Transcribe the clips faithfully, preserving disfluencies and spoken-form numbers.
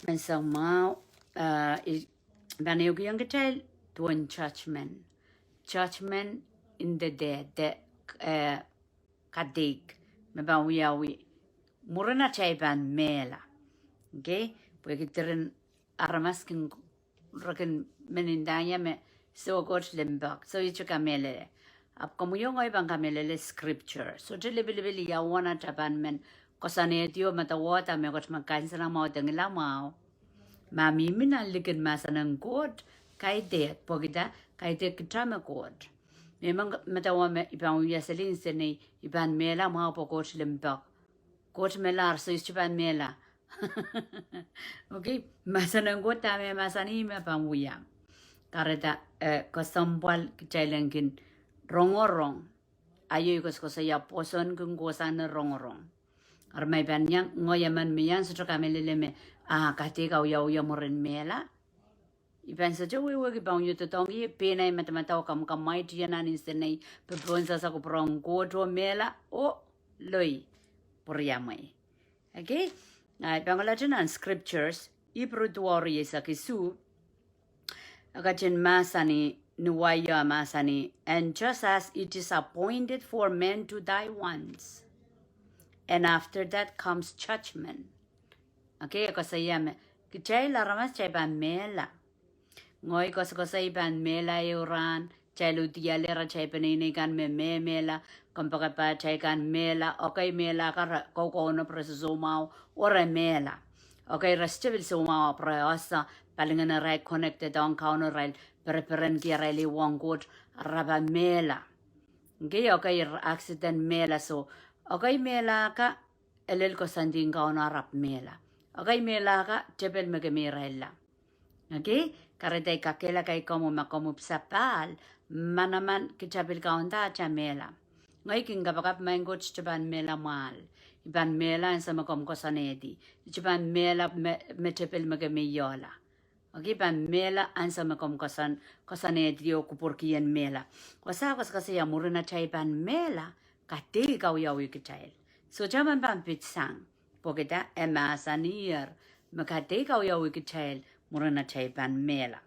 Menseng mwahu, eh, i pahn ehukihong kitail duwen judgment. Judgment in the dead, the, eh, kadeik me pahn wiawi mwurin atail pahn mehla. Okay? Pwehki diren aramas kin, re kin men ndahng ie me soh, Koht limpoak. So ihte kamehlele. Ahpw komwi oh ngehi pahn kamehlele scripture. Sohte lipilipil ia uwen atail pahn men koasoanehdi oh medewehda mehkot me kansenamwahu de ngilamwahu. Ma mihmi nan likin mahsen en Koht, kaidehk, pwehkida, kaidehk kitail me Koht. Me men medewe me i pahn wia seli nsenei, i pahn mehla mwahu pwe Koht limpoak. Koht melahr, so ihte pahn mehla. Okay, mahsen en Koht dahme mahsanih me pahn wia. Kahrehda, eh, kesempwal kitail en kin rongorong. Aio, I koasokoasoia pwoson kin kohsang ni rongorong. Eri ma i pahn iang, ngehi emen me iang sohte kamehlele me, ah, kadeik awiawia mwurin mehla. I pahn sohte wehwehki pahn wia doadoahngki pein ei madamadau kamwakamwaiti nan nsenei, pwe pohn sasa kupwur en Koht oh mehla, oh, loi, pwuriamwei. Okay? Ah, i pahn kohla nan scriptures, Ipru duwau rieisek isuh, e ketin mahsanih, ni wai e mahsanih, and just as it is appointed for men to die once, and after that comes judgment. Okay, e koasoia me, kitail aramas kitail pahn mehla. Ngehi koasokoasoi pahn mehla ehu rahn, kitail udiahlehr atail peneinei kan me mehmehla, kompoakepahtail kan mehla, okay mehla ka re, koukaunop re sosoumwahu, oh re mehla. Okay re sohte pil soumwahu ahpw re ese, palingehn arail connected ong Kauno, irail pereperenki arail ehu ong Koht, re pahn mehla. Okay, okay re accident mehla so. Okay mehla ka, e lel koasoandi en Kauno re pahn mehla. Okay mehla ka, tepel me kemehirailla. Okay, kahrehda I kakehlaka komwi ma komwi pil sapahl, manaman kitail pil kaunda atail mehla. Ngehi kin kapakap maing Koht ihte pahn mehla mwahl. I pahn mehla ansou me komw koasoanehdi. Ihte pahn mehla me, me tepel me kemehiohla. Okay, pahn mehla ansou me komw koasoan, koasoanehdi oh kupwurki en mehla. Wasa koasokoasoia mwurin atail pahn mehla, kadeik awiawi kitail. Sohte men pahn pitsang. Pwehkida e mahsanier me kadeik awiawi kitail mwurin atail pahn mehla.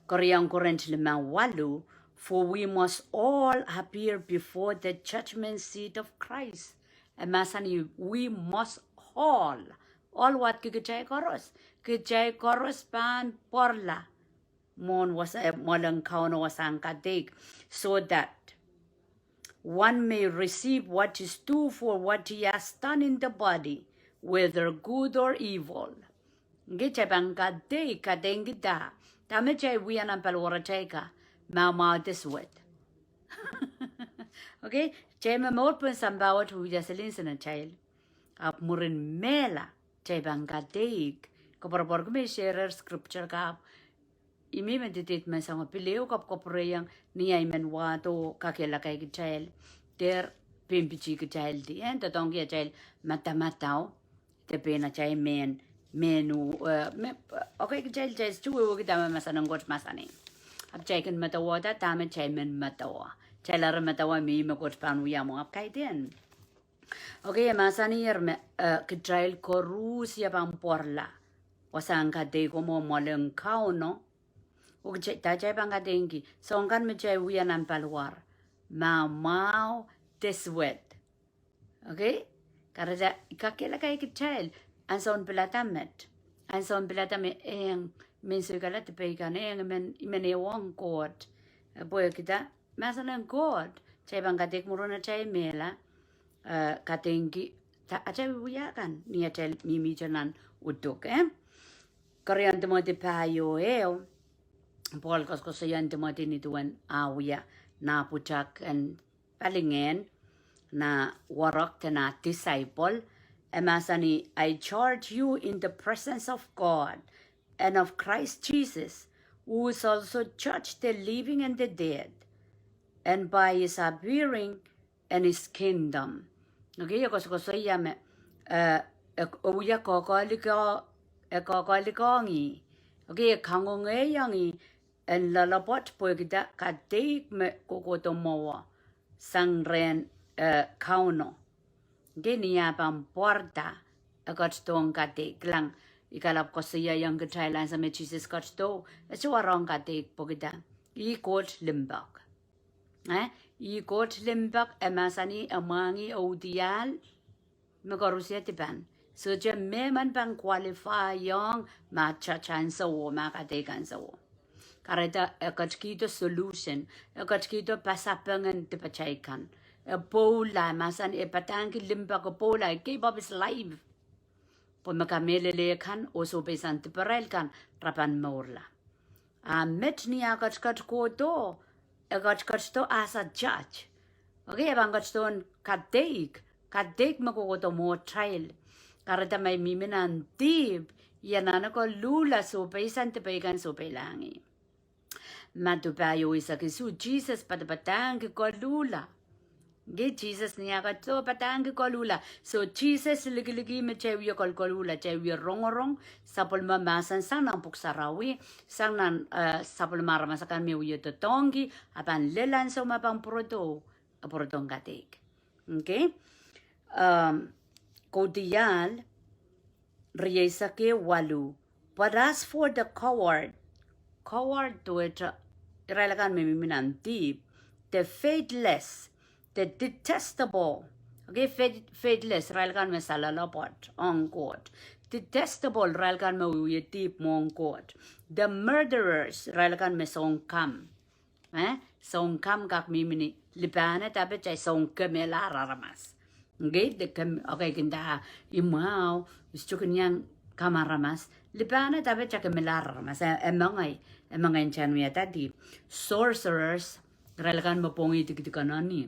Keriau Korint limau waluh, for we must all appear before the judgment seat of Christ. E mahsanih we must all. All what? Kitail koaros. Kitail koaros pahn pwarala mwohn wasa, eh, mwoalen Kauno, wasahn kadeik, so that one may receive what is due for what he has done in the body, whether good or evil. Nge kitail pahn kadeik, kadeik ki dah? Dahme kitail wia nan paliwaratail ka, mwahu de suwed. Okay, kitail momour pohn sampah wet wia seli nsenatail. Ahpw mwurin mehla, kitail pahn kadeik. Koapworopworki me I share scripture ka, I mih me didid me soangen pil ehu koapworopwor iang ni ahi men wahdo kakehlaka kitail. Dehr pein pitih kitail di, en doadoahngki atail madamadau. De pein atail mehn, mehn uh, eh, me, okay kitail, kitail sohte wehwehki dahme mahsen en Koht mahsanih. Ahpw kitail kin medewehda dahme kitail men medewe. Kitail eri medewe mih me Koht pahn wia mwo ahpw kaidehn. Okay, e mahsanier me, eh, kitail koaros pahn pwarala wasahn kadeik mwo mwoalen Kauno. Okay, kitail pahn kadeik ki soahng kan me kitail wia nan paliwar, mwahu de suwed. Okay? Kahrehda I kakehlaka kitail, ansoun pilada met. Ansoun pilada me ehng, men soikala dipei kan ehng, men, men ehu ong Koht. Pwehkida, mahsen en Koht, kitail pahn kadeik mwurin atail mehla, eh, kadeik ki, da, atail wia kan, ni atail mihmihte nan uduk, eh? Keriau Timoty pahieu ehu, Pohl koasokoasoiong Timoty ni duwen ah wia nah pwutak en palingehn, nah warok de nah disciple, e mahsanih, I charge you in the presence of God and of Christ Jesus, who is also judge the living and the dead, and by his appearing and his kingdom. Okay, e koasokoasoia me, eh, e, e wia koakoahliko, e koakoahlikiong ih. Okay, e kangoangehiong ih en loalopwoat pwehkida kadeik me kohkohdo mwowe sang rehn, eh, Kauno. Okay, ni ah pahn pwarada, e ketidohng kadeik. Kilang, I kalap koasoiaiong kitail ansou me Sises ketido, e sohte warohng kadeik pwehki dah? Ih Koht limpoak. Eh, ih Koht limpoak, e mahsanih, e mwahngih, e udiahl me koaros dipan. Sohte mehmen pahn qualify-iong ma church ansouo, ma kadeik ansouo. Kahrehda e ketikihdo solution, e ketikihdo pasapengen dipatail kan. E pwoula, mahsanih e padahngki limpoak, e pwoula, e gave up his life. Pwe me kamehlele kan oh sohpeisang diparail kan re pahn mourla. A met ni ah ketiket kohdo, e ketiketido as a judge. Okay, e pahn ketidohn kadeik, kadeik me kohkohdo mwohtail. Kahrehda ma I mihmi nan dihp, I anahne koluhla sohpeisang dipei kan sohpeilahngih. Madiu pahieu eisek isuh, Sises padapadahngki koluhla. Nge Sises ni ah ketido padahngki koluhla. So Sises likiliki me kitail wie kolkoluhla, kitail wie rongorong sapwellime mahsen sang nan Pwuhk Sarawi, sang nan, eh, sapwellime aramas akan me wie doadoahngki, a pahn lel ansou me pahn pwurodo, a pwurodohng kadeik. Okay? Um, Kaudiahl rieisek ehu waluh. But as for the coward, coward duwehte irail akan me mihmi nan dihp, the faithless, the detestable, okay, faith-, faithless, irail akan me saloalopwoat ong Koht, detestable, irail akan me wiewia dihp mwohn Koht, the murderers, irail akan me soun kam, eh, soun kam kak mihmi ni lipahned, ape kitail soun kemehla aramas. Nge de kem, okay, kin dah imwahu, I sohte kin iang kam aramas. Lipahned, ape kitail kemehla aramas. E, e mengei, e mengei en kitail wiahda dihp. Sorcerers, irail akan me pwongih dikedik en eni.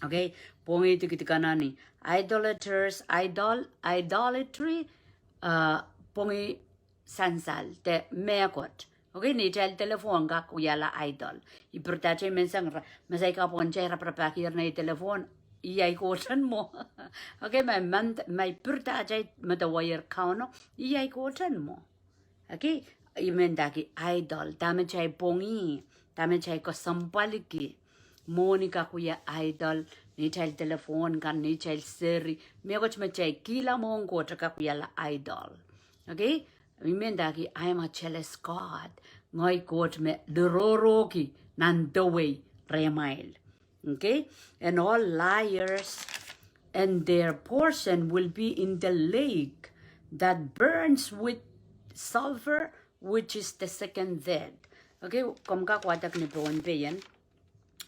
Okay, pwongih dikedik en eni. Idolaters, idol, idolatry, uh, pwongih sansal, de mehkot. Okay, neitail telephone kak wiahla idol. I pirda kitail menseng ra, ma saik apwon kitail raparapahkier nei telephone, ih ahi Koht en mwo. Okay, ma I mand-, ma I pirda kitail medeweier Kauno, ih ahi Koht en mwo. Okay, I mendahki idol, dahme kitail pwongih, dahme kitail kesempwalki. Mwohni kak wia idol, neitail telephone kan, neitail seri, mehkot me kitail kihla mwohn Koht kak wiahla idol. Okay? I mendahki, I am a jealous God. Ngehi Koht me lororohki nan dewei rehmwail. Okay? And all liars, and their portion will be in the lake that burns with sulfur, which is the second death. Okay, komw kak wadek ni Pohnpei en.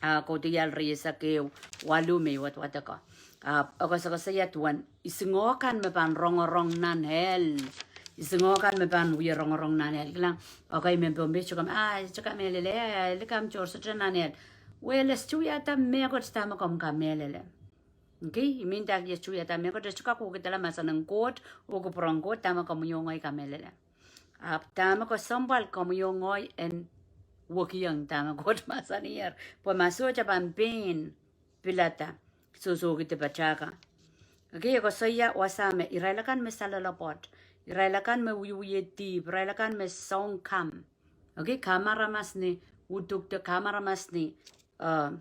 Ah, Kaudiahl rieisek ehu waluh me I wadwadek. Ah, e koasokoasoia duwen isingoh kan me pahn rongorong nan hell. Isingoh kan me pahn wie rongorong nan hell. Kilang, okay, mehn Pohnpei sohte kam, ah, sohte kamehlele, ah, likamw tohr sohte nan hell. Well, e sohte wiahda mehkot dahme komw kamehlele. Okay, I mendahki e sohte wiahda mehkot, e sohte kak wekidala mahsen en Koht, oh kupwuren Koht, dahme komwi oh ngehi kamehlele. Ahpw dahme kesempwal komwi oh ngehi en wekiong dahme Koht mahsanier. Pwe ma sohte pahn pein pilada, sohsohki dipatail kan. Okay, e koasoia wasa me irail akan me saloalopwoat, irail akan me wiewia dihp, irail akan me soun kam. Okay, kam aramas ni uduk de kam aramas ni, uh,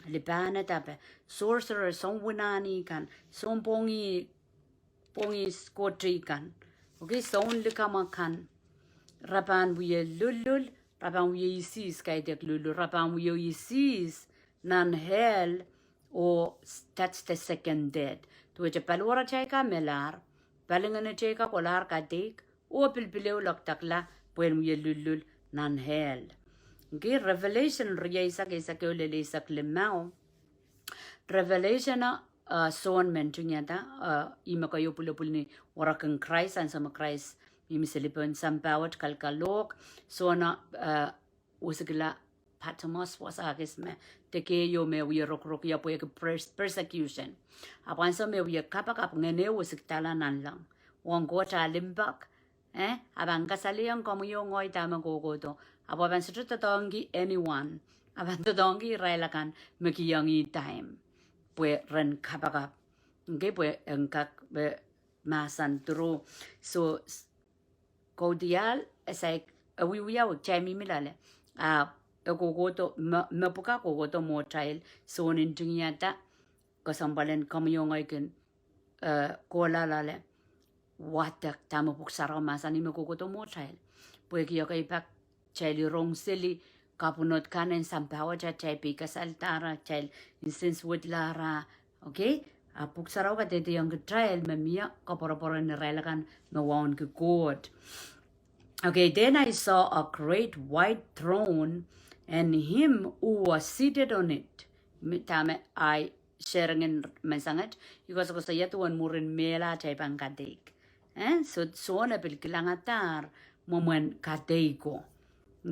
lipahned, ape sorcerer, soun winahni kan, soun pwongih, pwongih kohtei kan. Okay, soun likamw akan. Re pahn wie lullul, re pahn wie isihs, kaidehk lullul, re pahn wie isihs nan hell, oh s-, that's the second death. Duwehte paliwaratail kan me lahr, palingehnatail kan kolahr kadeik, oh pilipil ehu lokdakla pwehn wie lullul nan hell. Okay, Revelation rieisek, eisek ehu lel eisek limau. Revelation, uh, Sohn me ntingihada, uh, ih me keieu pwulopwul ni werek en Krais, ansou me Krais mihmi seli pohn sampah wet kalkalohk. Sohn, uh, wisikla Patmos, wasa kis me, de keieu me wie rokorok ie pwehki pers-, persecution. Ahpw ansou me wie kapakap, ngehn ehu wisikdahla nanleng. Ong Koht ah limpoak, eh, a pahn kasalehiong komwi oh ngehi dahme kohkohdo. Ahpw a pahn sohte doadoahngki anyone. A pahn doadoahngki irail akan me kihong ih time pwe ren kapakap. Okay, pwe en kak, eh, mahsen through. So, s-, Kaudiahl, e saik, e wiewia wehwehki kitail mihmi loale. Ahpw e kohkohdo, me, mepwukat kohkohdo mwohtail, Sohn ntingihada, kesempwal en komwi oh ngehi kin, eh, kohla loale. wadek dahme Pwuhk Sarawi mahsanih me kohkohdo mwohtail. Pwehki ekei pak kitail rong seli kapwunod kan en sampah wet, atail peikasal dahra, atail incense wet lahra. Okay? A Pwuhk Sarawi kadehdehiong kitail me mie koapworopwor en irail akan me wauneki Koht. Okay, then I saw a great white throne and him who was seated on it. Me, dahme I sharing en menseng et, I koasokoasoia duwen mwurin mehla atail pahn kadeik. Eh, so, sohte pil kilangadahr mwomwen kadeiko.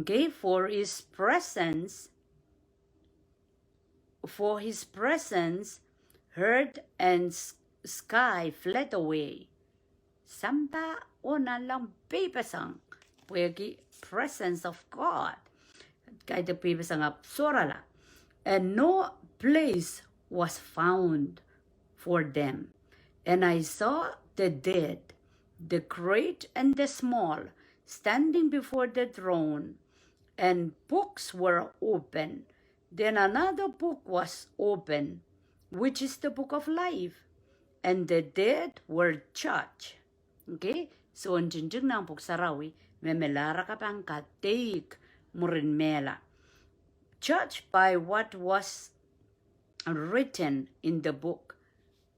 Okay, for his presence, for his presence, earth and s-, sky fled away. Sampah oh nanleng peipeseng, pwehki presence of God. Kaidehn peipeseng ahpw sohrala. And no place was found for them. And I saw the dead, the great and the small, standing before the throne, and books were open. Then another book was open, which is the book of life. And the dead were judged. Okay? So, ntingting nan Pwuhk Sarawi me mehla re pahn kadeik mwurin mehla. Judged by what was written in the book.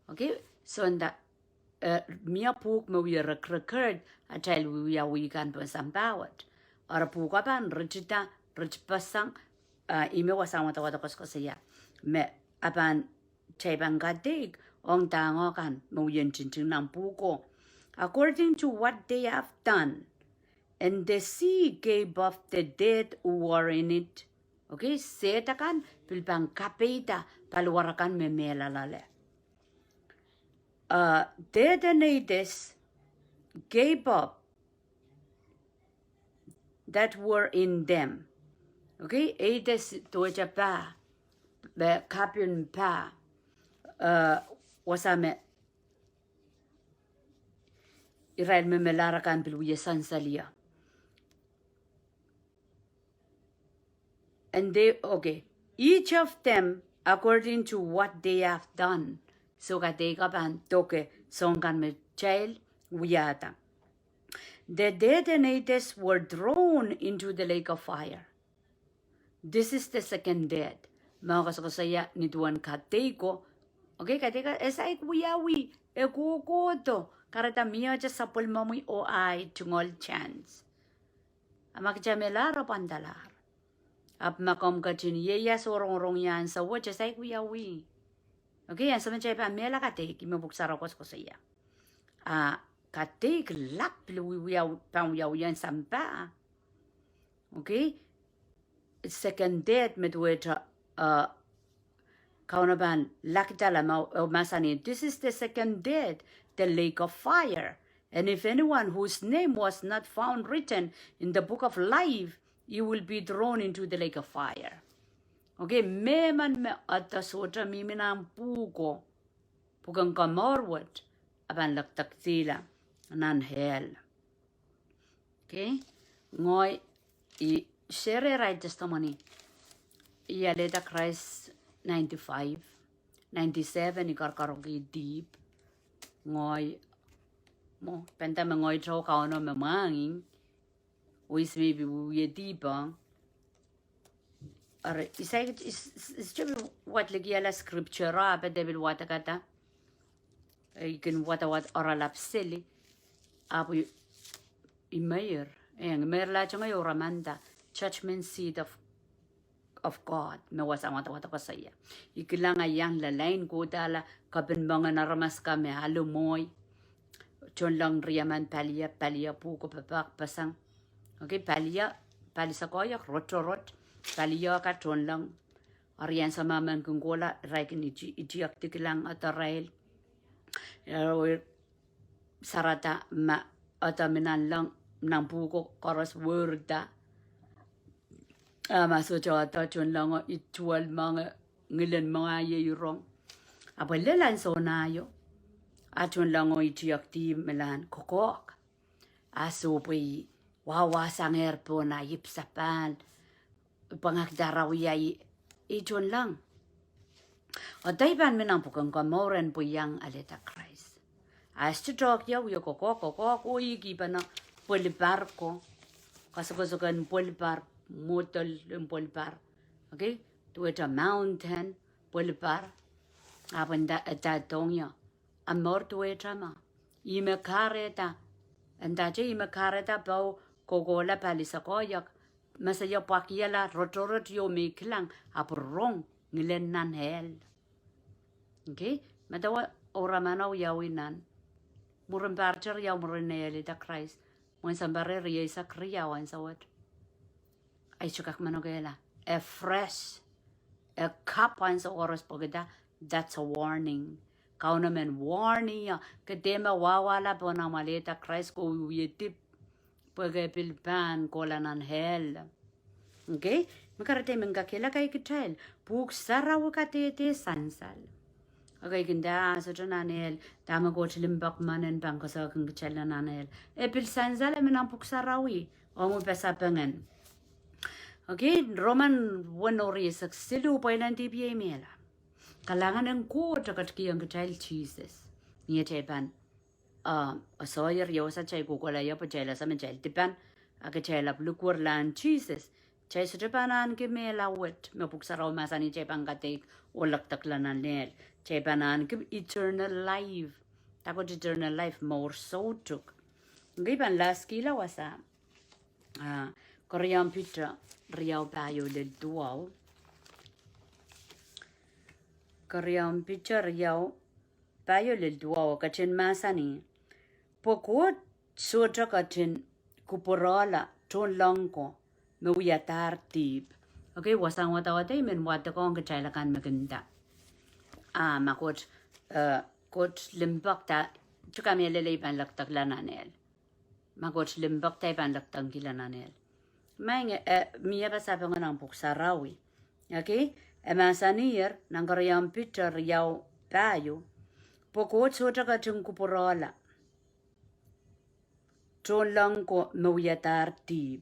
Okay? So, nda, eh, mie pwuhk me wie rek-, record atail wiawi kan pohn sampah wet. Eri pwuhko pahn ritida, ritpeseng, eh, ih me wasa wadawad koasokoasoia. Me e pahn, kitail pahn kadeik ong dahme kan me wie ntingting nan pwuhko. According to what they have done. And the sea gave up the dead who were in it. Okay, sehd akan pil pahn kapeida paliwar akan me mehla loale. Uh, death and Hades gave up that were in them. Okay, Hades duwehte pah, me kapin pah, uh, wasa me irail me mehla re kan pil wie sansalia. And they, okay, each of them according to what they have done. So kadeik pahn doke soangen kan me kitail wiahda. The dead and Hades were thrown into the lake of fire. This is the second death. Me koasokoasoia nin duwen kadeiko. Okay, kadeiko e saik wiawi, e kohkohdo, kahrehda mie sapwellimomwi oh ahi tungoal chance. A ma kitail mehla re pahn dalahr. Ahpw ma komw ketin ieias oh rongorong ansou wet, e saik wiawi. Okay, ansou me kitail pahn mehla kadeik, ih me Pwuhk Sarawi koasokoasoia. A kadeik lap pil wiawi, pahn wiawi nan sampah. Okay? Second death me duwehte, uh, Kauno pahn lakdala ma, uh, mahsanih, this is the second death, the lake of fire. And if anyone whose name was not found written in the book of life, he will be thrown into the lake of fire. Okay, mehmen me ede sohte mihmi nan pwuhko, pwuken komour wet, e pahn lekdekdihla nan hell. Okay? Ngehi, I share ahi testimony. I alehda Krais ninety-five, ninety-seven I kakarokih dihp. Ngehi, mwo, penda me ngehi tao Kauno me mwahngih, oh I sohte pil wie dihp ong. Eri, I saik, I s-, I s-, I sohte pil wadek likiala scripture, ahpw I dehr pil wadekada. I kin wadawad oaralap seli. Ahpw I, I meir, eh, I meirlahte ngehi oh ramanda, judgment seat of, of God, me wasa wadawad koasoia. I kilang a iang lalain kohdahla, kapin moangen aramas ka me alu mwohi. Tohnleng riemen palia, palia pwuhko pahpahk peseng. Okay, palia, pali sakoiak rotorot, palia ka tohnleng. Eri ansou me men kin kohla, irail kin iti-, itiakdikilang ede irail. Irail sarada ma ede mi nanleng, nan pwuhko koaros weirda. A ma sohte ede tohnlengo, ituwel moange, ngilen moange iei rong. Ahpw lel ansou nah io, a tohnlengo itiakdi me lahn kokohk. A sohpwei, wahwahsangehr pohn ah ipw sapahl, pwangahkihda re wia ih, ih tohnleng. Ede I pahn mi nan pwuken komour en pwe I iang alehda Krais. A e sohte tohk ia wie kokohk, kokohk oh ih kihpene pwelipar ko. Koasokoasok en pwelipar, mwohdol en pwelipar. Okay? Duwehte mountain, pwelipar. Ahpw nda, e nda dohng ie, a mour duwehte ma. Ih me kahrehda, e nda te ih me kahrehda pwe e kohkohla pali sakoiak, me se ie pwakiala rotorot ieu me I kilang, ahpw rong ngilen nan ehl. Okay? Medewe, oramano wiawi nan. Mwurin pahr riau mwurin ei alehda Krais. Mwein sounpar rieisek riau ansou wet. Ei sohte kak manokehla. E fresh. E kapw ansou koaros pwehki da, that's a warning. Kauno men warning ie, ke dehr me wahwahla pohn ahmw alehda Krais, ke wie dihp. Pwe ke pil pahn kohla nan ehl. Okay? Me kahrehda I men kakehlaka kitail. Pwuhk Sarawi kadehde sansal. Okay, kin da sohte nan ehl, dahme Koht limpoak men en pahn koasoiahkin kitail nan ehl. E pil sansal, e men nan Pwuhk Sarawi. Ong uhpesapeng en. Okay, Roman wenou rieisek siluh, pweilen dihp iei mehla. Kalahngan en Koht e ketikihong kitail Sises. Ni atail pahn, ah, e soh ie, riau wasa atail kohkohla ie pwe atail ese me atail dipan, a kitail ahpw likwerlahng Sises, atail sohte pahn ahneki mehla wet, me Pwuhk Sarawi mahsanih atail pahn kadeik oh lekdekla nan ehl. Atail pahn ahneki eternal life. Dahkot eternal life, mour soutuk. Okay, I pahn laskihla wasa. Ah, Keriau Piter riau pahieu lel duwau. Keriau Piter riau pahieu lel duwau, e ketin mahsanih, pwe Koht sohte ketin kupwuroala tohnleng ko me wiadahr dihp. Okay, wasahn wadawad I men wadekohng kitail akan me kin nda, ah, ma Koht, eh, Koht limpoak da, sohte kamehlele I pahn lekdekla nan ehl. Ma Koht limpoak da I pahn lekdekihla nan ehl. Maing, eh, mie pasapeng nan Pwuhk Sarawi. Okay, e mahsaniher nan Keriau Piter riau pahieu, pwe Koht sohte ketin kupwuroala tohnleng ko me wiadahr dihp.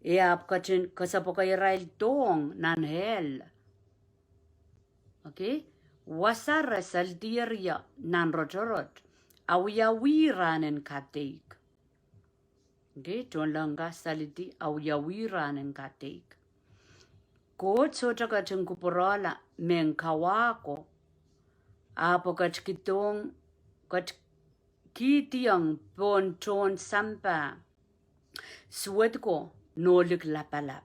E ahpw ketin kesepweke irail dohng nan ehl. Okay? Wasa re salidier ie nan rotorot, awiawi rahn en kadeik. Okay? Tohnleng ka salidi, awiawi rahn en kadeik. Koht sohte ketin kupwuroala mehn kawa ko, ahpw e ketikihdohng, ketikihdiong pohn tohn sampah suwed ko nohlik lapalap.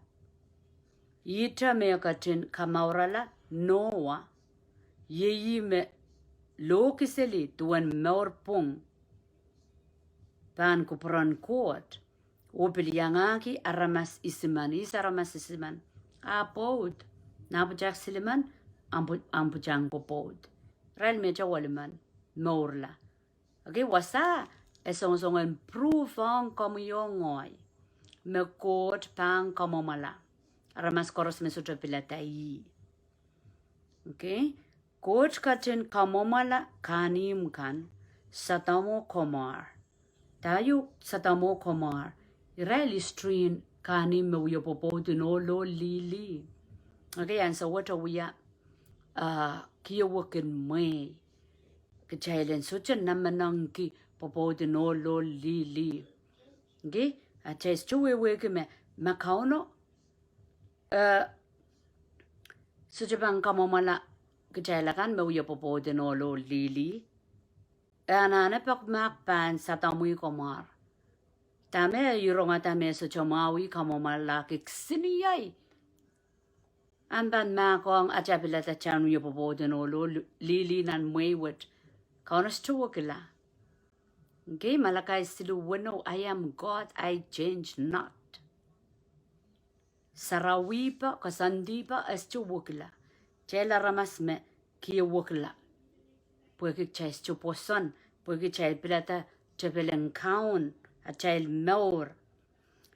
Ihte me e ketin kamourala Noah, iei ih me lohkiseli duwen mour pwung pahn kupwuren Koht, oh pil iangahki aramas isimen, ihs aramas isimen? A pwoud. Nah pwutak silimen, ahmw pwu-, ahmw pwutak ko pwoud. Irail me towel men mourla. Okay, wasa e songosong en prove ong komwi oh ngehi me Koht pahn kamwomwala aramas koaros me sohte pilada ih. Okay? Koht ketin kamwomwala kahnimw kan, Sodom oh Gomorrah. Dah ieu Sodom oh Gomorrah? Irail history en kahnimw me wie pwopwoud en ohl oh lili. Okay, ansou wet e wia, ah, kiewek en mwehi. Kitail en sohte namenengki pwopwoud en ohl oh lili. Okay? Atail sohte wehwehki me, ma Kauno, eh, sohte pahn kamwomwala kitail akan me wie pwopwoud en ohl oh lili, e anahne pekmahk pahn Sodom oh Gomorrah. Dahme e rongada me sohte mwahu kamwomwalahki kisiniei? Ahmw pahn mahkohng atail pilada atail wie pwopwoud en ohl oh lili nan mwehi wet. Kauno sohte wekila. Okay, Malakai siluh weneu, I am God, I change not. Sarawi pwe, koasoandi pwe, e sohte wekila. Kitail aramas me kiewekila. Pwehki kitail sohte pwoson, pwehki kitail pilada tepel en kaun atail mour.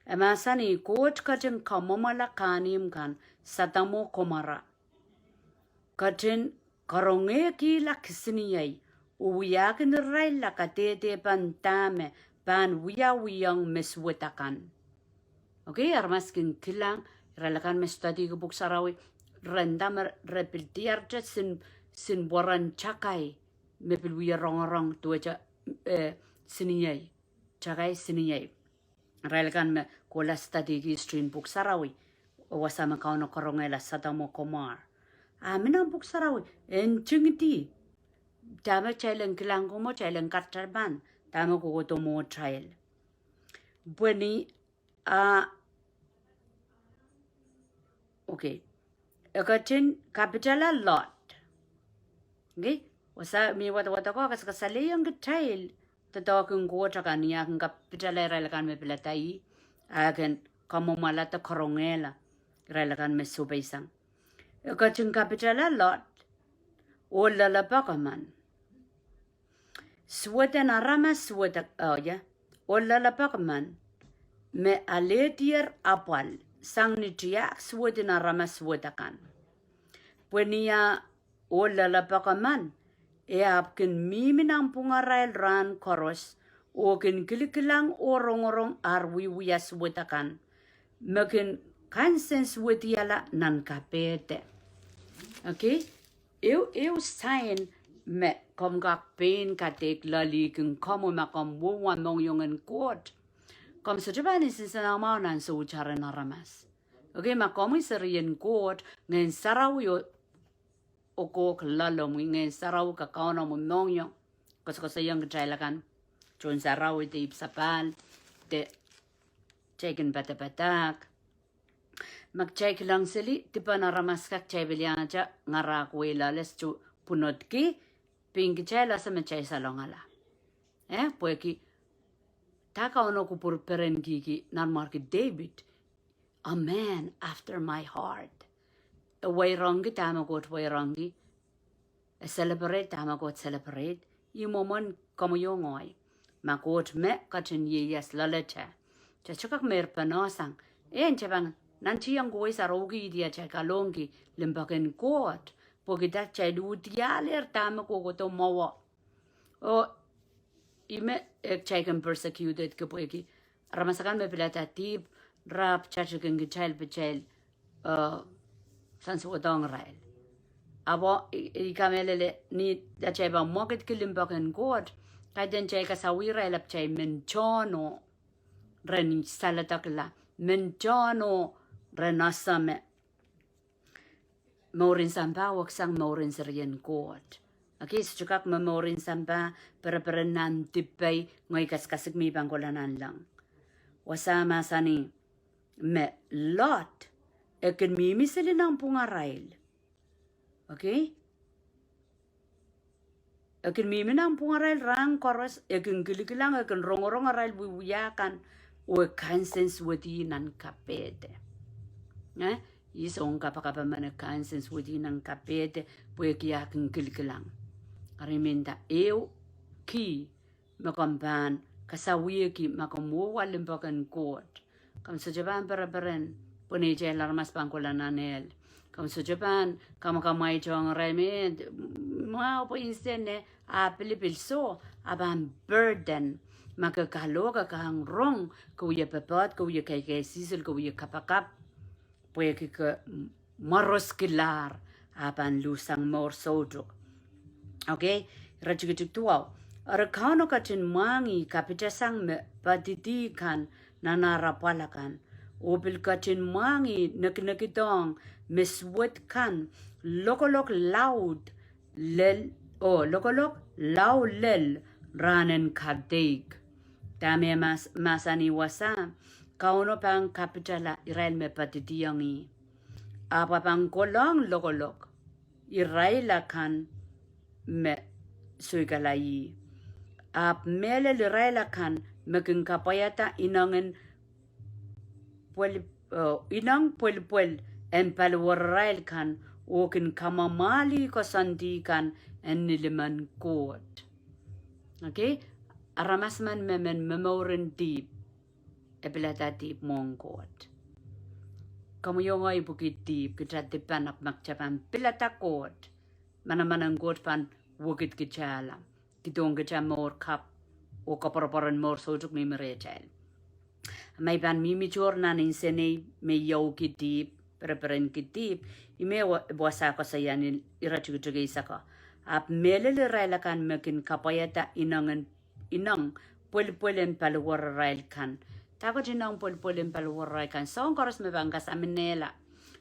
E mahsanih Koht ketin kamwomwala kahnimw kan, Sodom oh Gomorrah, ketin karongehkihla kisiniei, oh wiahkin irail la kadehde pahn dahme pahn wiawiong me suwed akan. Okay, aramas kin kilang, irail akan me studyki Pwuhk Sarawi, re nda me re pil diarehte sin, sin weren takai me pil wie rongorong duwehte eh, siniei, takai siniei. Irail kan me kohla study-ki history en Pwuhk Sarawi, wasa me Kauno karongehla Sodom oh Gomorrah. A mi nan Pwuhk Sarawi, e ntingdi. Dahme kitail en kilang ko mwo, kitail en katapan dahme kohkohdo mwohtail. Pwe ni, a, okay. E ketin kapitala Lot. Okay? Wasa me wadawad ko kasakasalehiong kitail doadoahk en Koht akan ni ah kin kapitala irail akan me pilada ih, ah kin kamwomwala de karongehla irail akan me sohpeisang. E ketin kapitala Lot, oh lelepek emen. Suwed en aramas suwed, oh, yeah. Oh lelepek emen, me alehdier apwal sang ni tiahk suwed en aramas suwed akan. Pwe ni ah oh lelepek emen, e ahpw kin mihmi nanpwungarail rahn koaros, oh kin kilikilang oh rongorong ar wiewia suwed akan, me kin kansensuwedihala nan kapehde. Okay? Ehu, ehu sign me komw kak pein kadeik loalihkin komwi ma komw wia mohngiong en Koht. Komw sohte pahn nsenamwahu nan soutaren aramas. Okay, ma komwi serien Koht, Ngehn Sarawi o, o kohk loalomwi, Ngehn Sarawi kak kaunohng omwi mohngiong. Koasoakoasoiong kitail akan tohn sarawi de ipwsapahl de kitail kin padapadahk. Ma kitail kilang seli dipen aramas kan, kitail pil iangete ngarahk wehi loale, sohte pwunodki, pwehn kitail ese me kitail salongala. Eh, pwehki dah Kauno kupwur perenkihki Nanmwarki David, a man after my heart. E wairongki dahme Koht wairongki. E celebrate dahme Koht celebrate. Ih mwomwen komwi oh ngehi. Ma Koht me ketin ieias loaletail, kitail kak meir pene sang. En kitail pahn nantihong kowei sarawki, ihte atail kalohngki limpoak en Koht. Pwehki dah kitail uhdialehr dahme kohkohdo mwowe. Oh, ih me, eh, kitail kin persecuted ki pwehki aramas akan me pilada dihp, re ahpw tatikin kitail pwe kitail, eh, sansuwedohng irail. Ahpw i, i kamehlele ni atail pahn mwekidki limpoak en Koht, kaidehn kitail kasawih irail ahpw kitail men tohno ren saledekla, men tohno ren ese me mouren sampah weksang mouren serien Koht. Okay, sohte kak me mouren sampah, pereperen nan dipei, ngehi kasikasik me I pahn kohla nanleng. Wasa mahsanih me Lot, e kin mihmi seli nanpwungarail. Okay? E kin mihmi nanpwungarail rahn koaros, e kin kilikilang, e kin rongorong arail wiewia kan, oh e kansensuwedih nan kapehde. Eh? Ih soun kapakap emen, e kansensuwedih nan kapehde, pwehki ah kin kilikilang. Eri mie nda ehu kih me komw pahn kasawihki ma komw wia limpoak en Koht. Komw sohte pahn pereperen pwe neitail aramas pahn kohla nan ehl. Komw sohte pahn kamwakamwaitohng irail me, mwahu pwe I nsene, a pilipil soh, a pahn burden. Ma ke kalohk, ke kang rong, ke wie popohd, ke wie kaikaisihsol, ke wie kapakap, pwehki ke mwaroskilahr, a pahn luhsang mour soutuk. Okay, iretikitik duwau. Eri Kauno ketin mwahngih kapitasang me poadidi kan nan ar apwal akan, oh pil ketin mwahngih nekinekidohng me suwed kan lokolok laud lel, oh, lokolok lau lel rahnen kadeik. Dahme mahs-, mahsanih wasa, Kauno pahn kapitala irail me poadidiong ih. Ahpw e pahn kolohng lokolok irail akan me soikala ih. Ahpw mehlel irail akan me kin kapwaiada inengen pwel-, oh, ineng pwelpwel en paliwararail kan, oh kin kamwamwahlih koasoandi kan en ni limen Koht. Okay? Aramas emen me men momouren dihp, e pilada dihp mwohn Koht. Komwi oh ngehi ipwiki dihp, kita dipan, ahpw ma kita pahn pilada Koht, manaman en Koht pahn wekidkitala, kihdohng kita mour kapw, oh koapworopworen mour soutuk mihmi rehtail. Ma I pahn mihmi tohr nan insenei me iouki dihp, pereperenki dihp, ih me wa-, wasa koasoia ni iretikitik eisek. Ahpw mehlel irail akan me kin kapwaiada inengen ineng pwelipwel en paliwararail kan. Dahkot ineng pwelipwel en paliwararail kan? Soahng koaros me pahn kasaminehla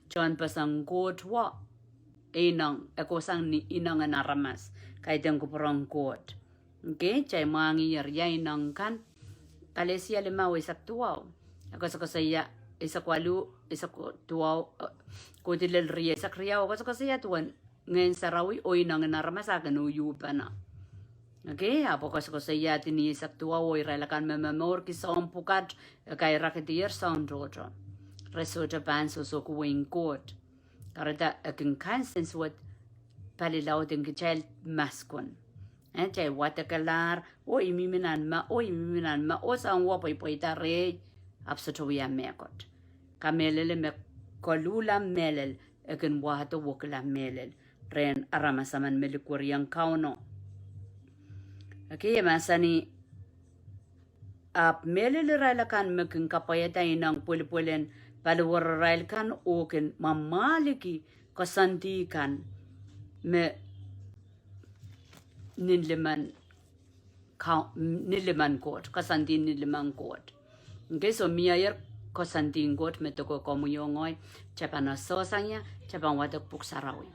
tehnpasen Koht wo, e ineng, e kohsang ni ineng en aramas, kaidehn kupwuren Koht. Okay, kitail mwahngiher ia ineng kan. Kalesia limau eisek duwau. E koasokoasoia, eisek waluh, eisek duwau, eh, kohdi lel riau, eisek riau, e koasokoasoia duwen Ngehn Sarawi oh ineng en aramas a kin uhpene. Okay, ahpw e koasokoasoia ni eisek duwau oh irail akan me momourki soahng pwukat, e kairakidier soahng tohto. Re sohte pahn sohsohki wehin Koht. Kahrehda e kin kansensuwed, suwed palilaud en kitail maskun. Eh, kitail wadekelahr, oh I mihmi nan me, oh I mihmi nan me, oh soahng wet pweipweida rehi, ahpw sohte wia mehkot. Kamehlele me koluhla mehlel, e kin wahdo wekila mehlel rehn aramas emen me likweriong Kauno. Okay, e mahsanih, ahpw mehlel irail akan me kin kapwaiada ineng pwelipwel en paliwararail kan oh kin mwamwahliki koasoandi kan me nin limen Kau-, nin limen Koht, koasoandi nin limen Koht. Okay, so mieier koasoandi en Koht me doke komwi oh ngehi, kitail pahn sohsang ia, kitail pahn wadek Pwuhk Sarawi.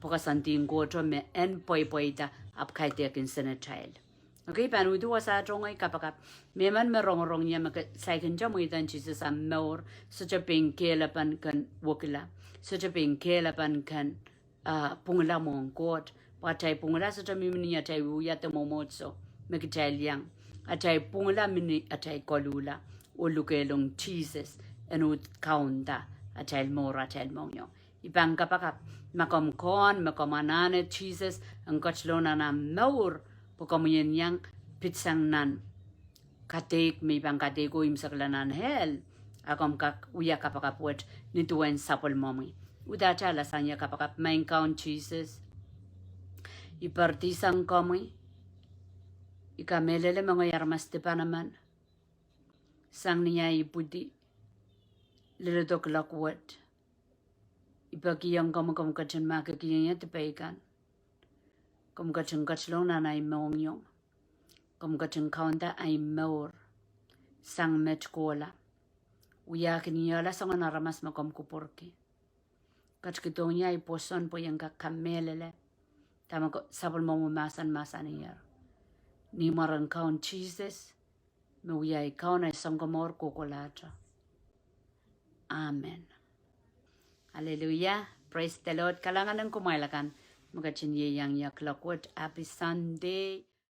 Pwe koasoandi en Koht me en pweipweida ahpw kaidehkin senatail. Okay, pahn uhdi wasaht oh ngehi kapakap. Mehmen me rongorong ie me ke saikinte mweidohng Sises ahmw mour, sohte pein kehlapen ken wekila, sohte pein kehlapen ken ah, pwungla mwohn Koht. Pwe atail pwungla sohte mihmi ni atail wiewia de mwomwohdiso me kitail iang. Atail pwungla mihmi ni atail koluhla oh lukehlong Sises en uhd kaunda atail mour, atail mohngiong. I pahn kapakap, ma komw kohn me komw anahne Sises en ketilong nan ahmw mour, pwe komwi en iang pitsang nan kadeik me I pahn kadeik oh imwisekla nan hell, a komw kak wia kapakap wet ni duwen sapwellimomwi. Uhdahte alasang ia kapakap. Maing Kaun Sises, I poaridihsang komwi. I kamehlele me ngehi aramas dipan emen, sang ni ahi ipwidi leledo kuloak wet. I pekihong komwi, komw ketin mahkikihong ie dipei kan. Komw ketin ketilong nan ahi mohngiong. Komw ketin kaunda ahi mour sang met kohla. Wiahkin iehla soangen aramas me komw kupwurki. Ketikihdohng ie ahi pwoson pwe I en kak kamehlele dahme sapwellimomwi mahsen mahsaniher. Ni mwaren Kaun Sises, me wia ahi Kaun, ahi Sounkomour kohkohlahte. Amen. Hallelujah. Praise the Lord. Kalahngan en kumwail akan me ketin ieiang ie kuloak wet. Happy Sunday.